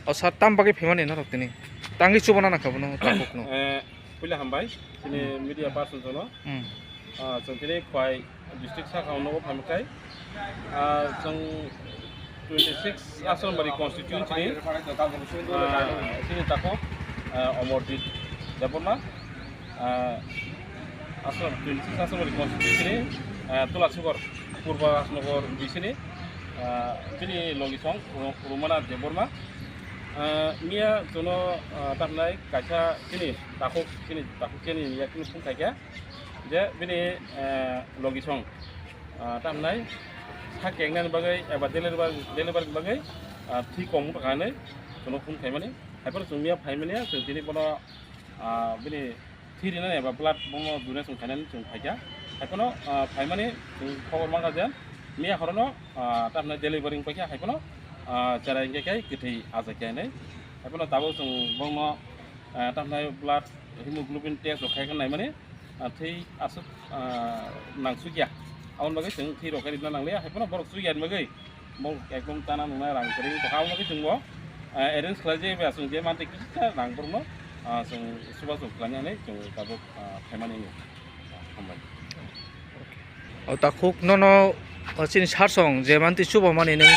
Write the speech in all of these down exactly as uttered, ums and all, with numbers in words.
O sir, tam bagwi phaimani norok tini? Tangwi chubana nangkha bono takhukno. Eh, puila hambai, chini media person jono. Hmm. Ah, chwng tini Khwai district saka o nogo phaimwkhai. Ah, chwng twenty six Asrambari constituency ni, ah, chini takhuk, ah, Omorjit Debbarma. Ah, Asram, twenty six Asrambari constituency ni, ah, Tulasikor, Purba Rajnagar bisini, ah, chini logisong, Ru-, Rumana Debbarma. Ah, miya jono, ah, tamnai kaisa chini takhuk, chini takhuk chini yakni phung khaikha. Je bini, ah, logisong, ah, tamnai sak kengnani bagwi eba deliver, deliver bagwi, ah, thwi kong wngkha hinwi jono phung khaimani. Haiphano chwng miya phaimani, chwng tini bono, ah, bini thwi rinani eba blood bono donation khainani chwng phaikha. Haiphano, ah, phaimani chwng khobor mankha je miya horono, ah, tamhinai delivery wngpaikha, haiphano, ah, cherai hwnkhe khe kwthwi achaikha hinwi. Haiphano tabuk chwng bongno, ah, tamhinai blood hemoglobin test rok khaikhe naimani, ah, thwi aswk, ah, nangsukya. Aboni bagwi chwng thwi rok khe rwna nangliya, haiphano borok chukya hinwi bagwi. Bo ekdom chana nungna rang kwrwi wngkha, abo bagwi chwngbo, ah, arrange khlai jai bai chwng je mantwi kisa rang borokno, ah, chwng chubachu khlainani chwng tabuk, ah, phaimani wngkha. Hambai. O takhuk nono, o chini sarsong je mantwi chubamani nwng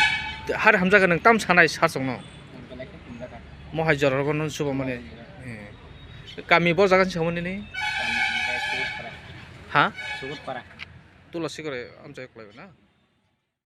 har hamjakhe nwng tam sanai sarsongno? Mohai jorarokno chubamani. Eh. Kami bo jaga ni samani ni? Ha? Sugutpara. Tulasikore amchai kwlaibai na?